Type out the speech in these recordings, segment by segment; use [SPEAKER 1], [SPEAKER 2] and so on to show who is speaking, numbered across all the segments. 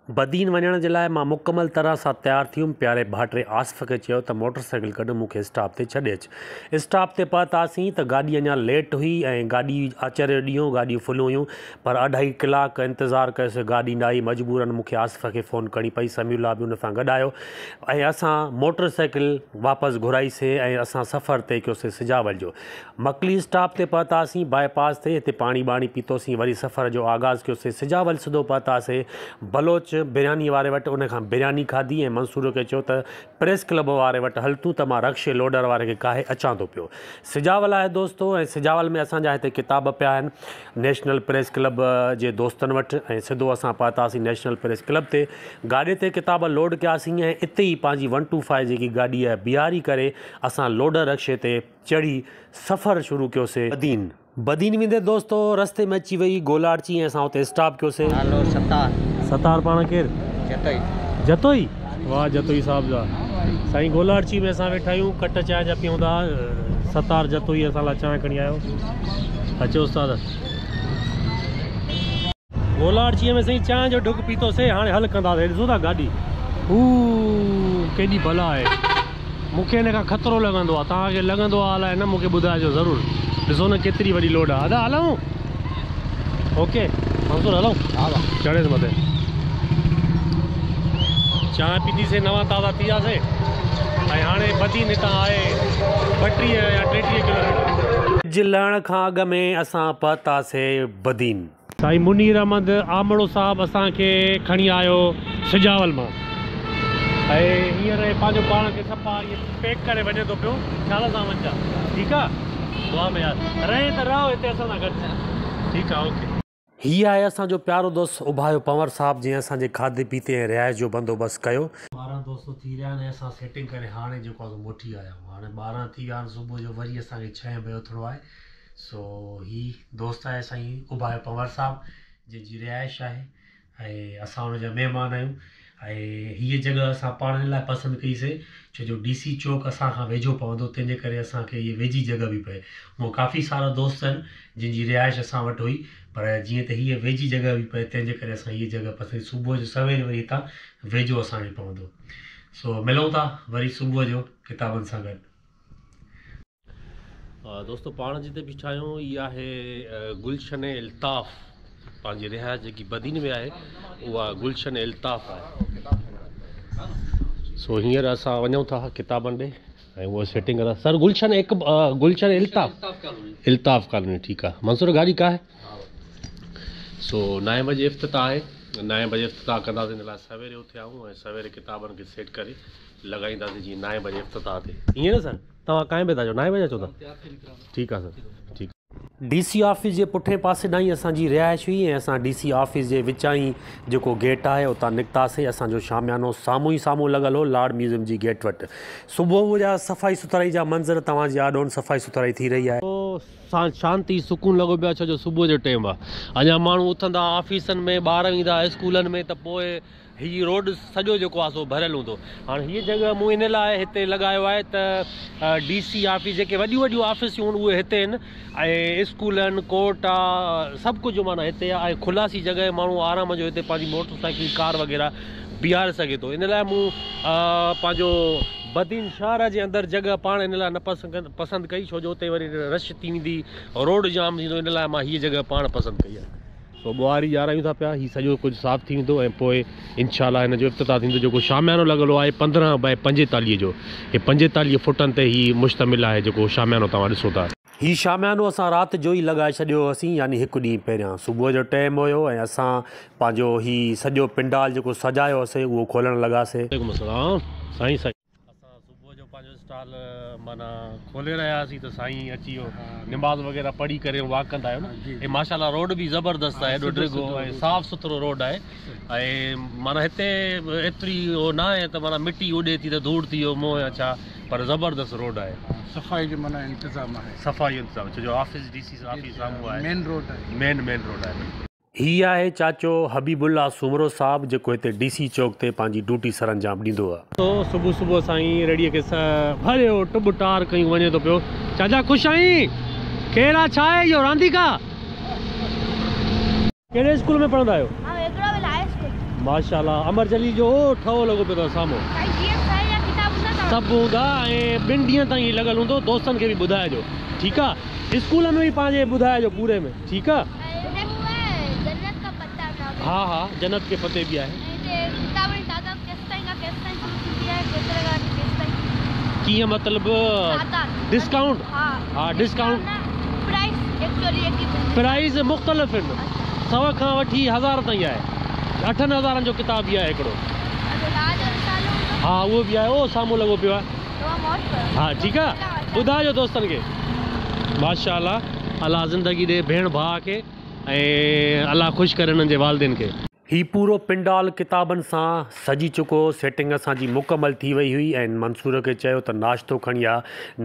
[SPEAKER 1] بدين وڃڻ جي لاء مان مڪمل طرح سان تيار ٿي ويم. پياري ڀائٽي آصف کي چيو ته موٽر سائيڪل ڪڍ مون کي اسٽاپ تي ڇڏي اچ. اسٽاپ تي پهتاسين ته گاڏي اڃا ليٽ هئي ۽ گاڏي آچر جو ڏينهن هو گاڏيون فل هيون پر اڍائي ڪلاڪ انتظار ڪيوسين گاڏي نه آئي مجبورن مون کي آصف کي فون ڪرڻي پئي سميع الله به ان سان گڏ آيو ۽ اسان موٽر سائيڪل واپس گهرائي سي ۽ اسان سفر طئي ڪيوسين سجاول جو. مڪلي اسٽاپ تي پهتاسين، باء پاس تي هتي پاڻي ٻاڻي پيتوسين، وري سفر جو آغاز ڪيوسين، سجاول سڌو پهتاسين بلوچ برياني واري وٽ، ان کان برياني کاڌي ۽ منصور کي چيو ته پريس ڪلب واري وٽ هل تون ته مان رڪشي لوڊر واري کي ڪاهي اچان ٿو پيو. سجاول آهي دوستو ۽ سجاول ۾ اسان جا هتي ڪتاب پيا آهن نيشنل پريس ڪلب جي دوستن وٽ ۽ سڌو اسان پهتاسين نيشنل پريس ڪلب تي گاڏي تي ڪتاب لوڊ ڪياسين ۽ اتي ئي پنهنجي ون ٽو فائيو جيڪي گاڏي آهي بيهاري ڪري اسان لوڊر رڪشي تي چڙهي سفر شروع ڪيوسي. بدين بدين ويندي دوستو رستي ۾ اچي وئي گولاڙچي ۽ اسان اتي اسٽاپ ڪيوسي.
[SPEAKER 2] نالو ستار.
[SPEAKER 1] ستار پاڻ ڪير؟
[SPEAKER 2] جتوئي.
[SPEAKER 1] جتوئي؟ واه جتوئي صاحب جا. سائين گولاڙچي ۾ اسان ويٺا آهيون ڪٽ چانهه جا پيئون ٿا ستار جتوئي اسان لاء چانهه کڻي آيو اچو استاد. گولاڙچيء ۾ سائين چانهه جو ڍڪ پيتوسي، هاڻي هل ڪنداسين. ڏسو ٿا گاڏي، هو ڪيڏي بلا آهي. مون کي هن کان خطرو لڳندو آهي. توهان کي لڳندو آهي الائي نه، مون کي ٻڌائجو ضرور. ڏسو نه ڪيتري وڏي لوڊ آهي. ادا هلون؟ اوڪي منصور هلون؟ چڙهيس مٿي. چانهه پيتيسي، نوان تازا ٿي وياسي ۽ هاڻي بدين هتان آهي 32 يا 33 ڪلوميٽر. سج لهڻ کان اڳ ۾ اسان پهتاسي بدين. سائين منير احمد آمڙو صاحب اسان کي کڻي آيو سجاول مان ۽ هينئر هي پنهنجو پاڻ کي صفا ائين پيڪ ڪري وڃي ٿو پيو خيال سان وڃجان ٺيڪ آ دعا ۾ ياد رهين ته رهو هتي اسان سان گڏ ٺيڪ آ اوڪي. هي آهي اسان جو پيارو دوست اوڀايو پنور صاحب جنهن اسان جي کاڌي پيتي ۽ رهائش جو بندوبست ڪيو. 12 دوستو ٿي رهيا آهن ۽ اسان سيٽنگ ڪري هاڻي جيڪو آ سو موٽي آيا آهيون هاڻي 12 ٿي ويا آهن صبح جو وري اسان کي ڇهين بجي اٿڻو آهي سو هي دوست آهي سائين اوڀايو پنور صاحب جنهن جي رهائش آهي ۽ اسان ان جا مهمان آهيون ۽ هيء جڳهه اسان پاڻ ان لاء پسند ڪئي سي ڇو جو ڊي سي چوڪ اسان کان ويجهو پوندو تنهن جي ڪري اسان کي هيء ويجهي جڳهه به پئي هونء ڪافي سارا دوست آهن جن جي رهائش اسان وٽ هئي پر جيئن ته هيء ويجهي جڳهه به پئي تنهن جي ڪري اسان هيء جڳهه پسند ڪئي صبح جو سوير وري هتان ويجهو اسان کي پوندو سو ملون ٿا وري صبح جو ڪتابن سان گڏ. دوستو پاڻ جتي بيٺا آهيون هي آهي گلشن الطاف پنهنجي رهائش جيڪي بدين ۾ آهي اها گلشن الطاف آهي سو هينئر اسان وڃون ٿا ڪتابن ڏي ۽ اها سيٽنگ ڪرا سر گلشن هڪ گلشن الطاف الطاف ڪالوني ٺيڪ آهي منصور گاڏي کا آهي سو نائين بجي افتتاح آهي نائين بجي افتتاح ڪنداسين ان لاء سويري اٿيا آهيون ۽ سويري ڪتابن کي سيٽ ڪري لڳائينداسين جيئن نائين بجي افتتاح ٿئي ائين نه سر توهان ڪائين بجي ٿا اچو؟ نائين بجي اچو ٿا؟ ٺيڪ آ سر ٺيڪ. ڊي سي آفيس جي پٺئين پاسي ڏانهن ئي اسان جي رهائش هئي ۽ اسان ڊي سي آفيس جي وچان ئي جيڪو گيٽ آهي اتان نڪتاسين. اسان جو شاميانو سامهون ئي سامهون لڳل هو لاڙ ميوزيم جي گيٽ وٽ. صبح جا صفائي سٿرائي جا منظر توهان جي آڏو صفائي سٿرائي ٿي رهي آهي. شانتي سڪون لڳو پيو آهي ڇو جو صبح جو ٽيم آهي اڃا ماڻهو اٿندا آفيسن ۾ ٻار ويندا اسڪولن ۾ ته پوء هي روڊ سڄو جيڪو آهي سو ڀريل هوندو. هاڻ هيء جڳهه مون ان لاء هتي لڳايو آهي ته ڊي سي آفيس جيڪي وڏيون وڏيون آفيسون آهن اهي هتي آهن ۽ اسڪول آهن ڪورٽ آهي سڀ ڪجهه معنيٰ هتي آهي ۽ خلاصي جڳهه آهي ماڻهو آرام جو هتي پنهنجي موٽر سائيڪل ڪار وغيره بيهاري سگهي ٿو ان لاء مون پنهنجو بدين شهر جي اندر جڳهه پاڻ ان لاء نه پسند ڪئي ڇو جو اتي وري رش ٿي ويندي روڊ جام ٿيندو ان لاء مان هيء جڳهه پاڻ پسند ڪئي آهي. سو ٻهاري ڏيارايون ٿا پيا هي سڄو ڪجهه صاف ٿي ويندو ۽ پوء انشاء الله هن جو افتتاح ٿيندو جيڪو شاميانو لڳل آهي 15 بائي 45 جو هي 45 فوٽن تي هي مشتمل آهي جيڪو شاميانو توهان ڏسو ٿا. هي شاميانو اسان رات جو ئي لڳائي ڇڏيو هوسين يعني هڪ ڏينهن پهريان صبح جو ٽيم هيو ۽ اسان پنهنجو هي سڄو پنڊال جيڪو سجايو هوسين اهو کولڻ لڳاسين. عليڪم السلام سائين سائين. اسان صبح جو پنهنجو اسٽال معنيٰ کولي رهيا هئاسين ته سائين اچي ويو نماز وغيره پڙهي ڪري واڪ ڪندا آهيو نه ۽ ماشاء الله روڊ به زبردست آهي ايڏو ڊگهو ۽ صاف سٿرو روڊ آهي ۽ معنيٰ هتي ايتري هو نه آهي ته معنيٰ مٽي اڏي ٿي ته ڌوڙ ٿي ويو منهن يا ڇا پر زبردست روڊ آهي.
[SPEAKER 3] صفائي جو معنيٰ انتظام آهي.
[SPEAKER 1] صفائي جو انتظام ڇو جو آفيس ڊي سي آفيس سامهون آهي.
[SPEAKER 3] مين روڊ آهي.
[SPEAKER 1] مين مين روڊ آهي بلڪل. هي آهي چاچو حبيب الله سومرو صاحب جيڪو هتي ڊي سي چوڪ تي پنهنجي ڊيوٽي سرانجام ڏيندو آ. صبح صبح سائين ريڙهي کي ڀريو ٽٻ ٽار ڪيون وڃي ٿو پيو. چاچا خوش آهين؟ ڪير آ ڇا آهي اهو رانديڪا؟ ڪهڙي اسڪول ۾ پڙهندا آهيو؟
[SPEAKER 4] آئون هڪڙو ويل هاء اسڪول.
[SPEAKER 1] ماشاءالله امر جليل جو ٺهو لڳو پيو اٿو سامهون. سڀ هوندا ۽ ٻن ڏينهن تائين هي لڳل هوندو دوستن کي به ٻڌائجو ٺيڪ آ اسڪول ۾ به پنهنجي ٻڌائجو پوري ۾ ٺيڪ آ. ها ها جنت ڪي پتي به آهي. ڪيئن مطلب ڊسڪائونٽ ها ڊسڪائونٽ پرائز مختلف آهن 100 کان وٺي 1000 تائين آهي 8000 جو ڪتاب به آهي هڪڙو ها اهو به آهي اهو سامهون لڳو پيو آهي ها ٺيڪ آهي ٻڌائجو دوستن کي ماشاءالله الله زندگي ڏي ڀيڻ ڀاء کي ۽ الله خوش ڪري انهن جي والدين کي. هي پورو پنڊال ڪتابن سان سجي چڪو هو، سيٽنگ اسان جي مڪمل ٿي وئي هئي ۽ منصور کي چيو ته ناشتو کڻي آ،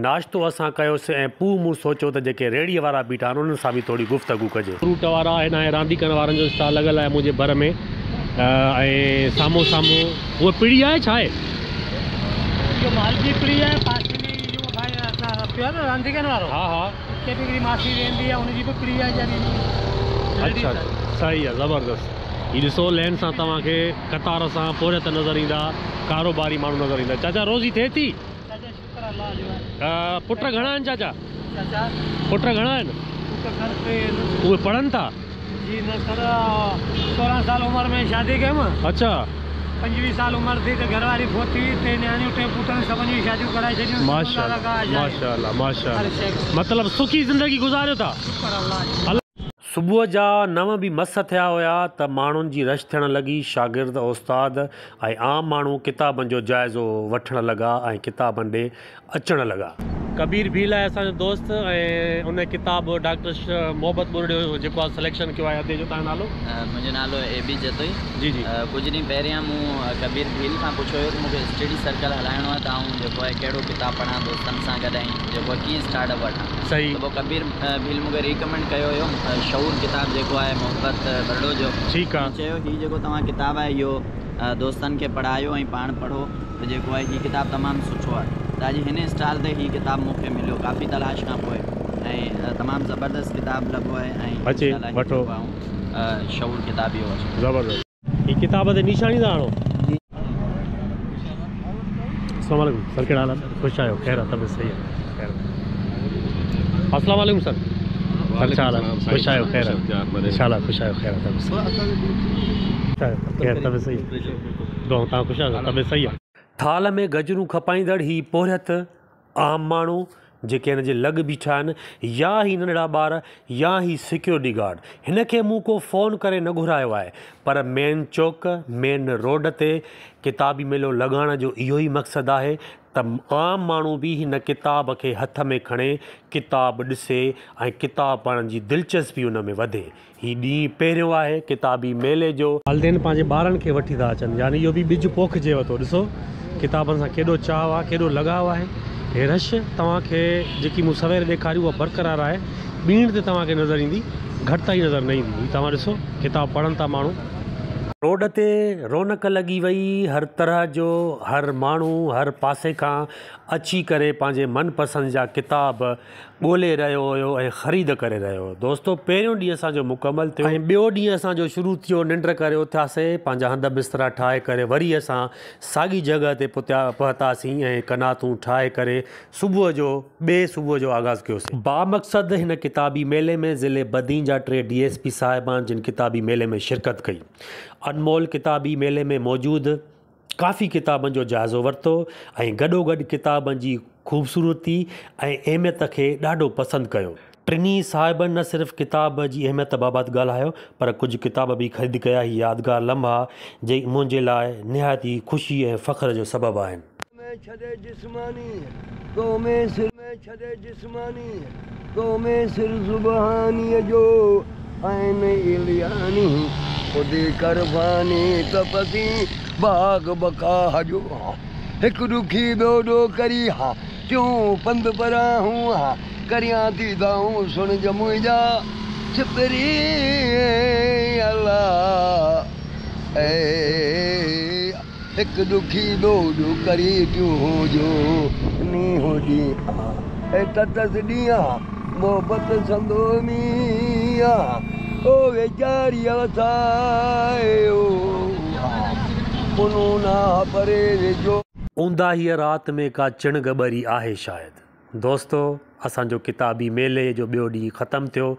[SPEAKER 1] ناشتو اسان ڪيوسين ۽ پوء مون سوچيو ته جيڪي ريڙهيء وارا بيٺا آهن انهن سان به ٿوري گفتگو ڪجي. فروٽ وارا آهن ۽ رانديڪن وارن جو اسٽال لڳل آهي منهنجي ڀر ۾ ۽ سامهون سامهون هوء پڙي آهي ڇا آهي؟
[SPEAKER 3] اهو مال جي پڙي آهي پاسي ۾ ئي اهو ڀائي اسان پيو آهي نه رانديڪن وارو.
[SPEAKER 1] ها ها.
[SPEAKER 3] اتي به هڪڙي ماسي ويهندي آهي ان جي به پڙي آهي جاري.
[SPEAKER 1] اڇا صحيح آهي زبردست. هي ڏسو لين سان توهان کي قطار سان پورهيت نظر ايندا ڪاروباري ماڻهو نظر ايندا چاچا روزي ٿئي ٿي؟
[SPEAKER 3] چاچا شڪر الله جو آهي.
[SPEAKER 1] پٽ گهڻا آهن چاچا؟
[SPEAKER 3] چاچا
[SPEAKER 1] پٽ گهڻا آهن؟
[SPEAKER 3] پٽ سر ٽي آهن.
[SPEAKER 1] اهي پڙهن ٿا؟
[SPEAKER 3] جي نه سر 16 سال عمر ۾ شادي ڪيم.
[SPEAKER 1] اڇا.
[SPEAKER 3] 25 سال عمر ٿي ته گهر واري فوت ٿي وئي، ٽي نياڻيون ٽي پٽ سڀن جون شاديون ڪرائي ڇڏيون.
[SPEAKER 1] ماشاءالله ماشاءالله ماشاءالله مطلب سکي زندگي گذاريو ٿا.
[SPEAKER 3] شڪر الله جو.
[SPEAKER 1] صبح جا 9 به مس ٿيا هيا ته ماڻهن جي رش ٿيڻ لڳي، شاگرد، استاد ۽ عام ماڻهو ڪتابن جو جائزو وٺڻ لڳا ۽ ڪتابن ڏي اچڻ لڳا. ڪبير ڀيل آهي اسان جو دوست ۽ ان ڪتاب ڊاڪٽر محبت ٻرڙيو جيڪو آهي سليڪشن ڪيو آهي ادي جو تنهنجو نالو؟
[SPEAKER 2] منهنجو نالو اي بي جتوئي.
[SPEAKER 1] جي جي.
[SPEAKER 2] ڪجهه ڏينهن پهريان مون ڪبير ڀيل کان پڇيو هيو ته مون کي اسٽڊي سرڪل هلائڻو آهي ته آئون جيڪو آهي ڪهڙو ڪتاب پڙهان دوستن سان گڏ ۽ جيڪو آهي ڪيئن اسٽارٽ اپ وٺان.
[SPEAKER 1] صحيح.
[SPEAKER 2] ته پوء ڪبير ڀيل مون کي ريڪمينڊ ڪيو هيو شعور ڪتاب جيڪو آهي محبت ٻرڙو جو.
[SPEAKER 1] ٺيڪ آ.
[SPEAKER 2] هن چيو هي جيڪو توهان ڪتاب آهي اهو دوستن کي پڙهايو ۽ پاڻ پڙهو ته جيڪو آهي هي ڪتاب تمام سٺو آهي ته اڄ هن اسٽال تي هي ڪتاب مون کي مليو ڪافي تلاش کان پوء ۽ تمام زبردست ڪتاب لڳو آهي ۽
[SPEAKER 1] اچي
[SPEAKER 2] انشاء الله هي
[SPEAKER 1] وٺو.
[SPEAKER 2] جيڪو آئون شعور ڪتاب اهو وٺندس.
[SPEAKER 1] زبردست. هي ڪتاب تي نشاني ٿا هڻو. السلام عليڪم سر ڪهڙا حال آهن خوش آهيو خير آهي طبيعت صحيح آهي خير السلام عليڪم سر سر ڇا حال آهي خوش آهيو خير آهي انشاء الله خوش آهيو خير آهي طبيعت صحيح خير طبيعت صحيح دعا تان خوش آهيو طبيعت صحيح آهي. ٿال ۾ گجرون کپائيندڙ هي پورهيت عام ماڻهو جيڪي هن جي لڳ بيٺا آهن يا هي ننڍڙا ٻار يا هي سيڪيورٽي گارڊ هن کي مون ڪو فون ڪري نه گهرايو آهي پر مين چوڪ مين روڊ تي ڪتابي ميلو لڳائڻ جو اهو ئي مقصد آهي ته عام ماڻهو به هن ڪتاب کي هٿ ۾ کڻي ڪتاب ڏسي ۽ ڪتاب پڙهڻ جي دلچسپي ان ۾ وڌي. هي ڏينهن پهريون آهي ڪتابي ميلي جو. والدين پنهنجي ٻارن کي وٺي ٿا اچن يعني اهو به ٻج پوکجي وتو ڏسو ڪتابن سان ڪيڏو چاهه آهي ڪيڏو لڳاء آهي هي رش توهان کي جيڪي مون سوير ڏيکاري اها برقرار آهي ٻيڻ تي توهان کي نظر ايندي گهٽتائي نظر نه ايندي هي توهان ڏسو ڪتاب پڙهن ٿا ماڻهو. روڊ تي رونق لڳي وئي هر طرح جو هر ماڻهو هر پاسي کان اچي ڪري پنهنجي من پسند جا ڪتاب ڳولي رهيو هيو ۽ خريد ڪري رهيو هيو. دوستو پهريون ڏينهن اسان جو مڪمل ٿيو ۽ ٻيو ڏينهن اسان جو شروع ٿيو ننڊ ڪري اٿياسين پنهنجا هنڌ بسترا ٺاهي ڪري وري اسان ساڳي جڳهه تي پتيا پهتاسين ۽ قناتون ٺاهي ڪري صبح جو ٻئي صبح جو آغاز ڪيوسين. بامقصد هن ڪتابي ميلي ۾ ضلعي بدين جا ٽي ڊي ايس پي صاحبان جن ڪتابي ميلي ۾ شرڪت ڪئي انمول ڪتابي ميلي ۾ موجود ڪافي ڪتابن جو جائزو ورتو ۽ گڏوگڏ ڪتابن جي خوبصورتي ۽ اهميت کي ڏاڍو پسند ڪيو. ٽنهي صاحبن نه صرف ڪتاب جي اهميت بابت ڳالهايو پر ڪجهه ڪتاب به خريد ڪيا. هي يادگار لمحا جي منهنجي لاء نهايت ئي خوشي ۽ فخر جو سبب آهن.
[SPEAKER 4] ۾ ڇڏي جسماني تو ۾ سر ۾ ڇڏي جسماني تو ۾ سر سبحانيء جو عين الياني خودي ڪر فاني ته پسين باغ بقا جو هڪ ڏکي ٻيو ڏوڪري ٽيون پنڌ پراهون ڪريان ٿي دانهون سڻج منهنجا سپرين الله اي هڪ ڏکي ٻيو ڏوڪري ٽيون جو نينهن ڏينهن اي تتس ڏينهن محبت سندو مينهن او ويچاريء وسايو. پنهون ناهه پري ويجهو.
[SPEAKER 1] اونداهيء رات ۾ ڪا چڻگ ٻري آهي شايد. دوستو اسان جو ڪتابي ميلي جو ٻيو ڏينهن ختم ٿيو،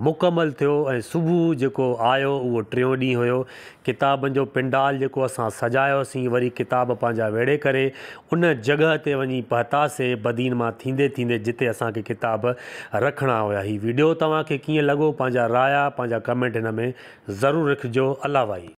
[SPEAKER 1] مڪمل ٿيو ۽ صبح جيڪو آيو اهو ٽيون ڏينهن هيو. ڪتابن جو پنڊال جيڪو اسان سجايوسين وري ڪتاب پنهنجا ويڙهي ڪري ان جڳهه تي وڃي پهتاسي بدين مان ٿيندي ٿيندي جتي اسان کي ڪتاب رکڻا هيا. هي وڊيو توهان کي ڪيئن لڳو پنهنجا رايا پنهنجا ڪمينٽ هن ۾ ضرور لکجو. الله وائي.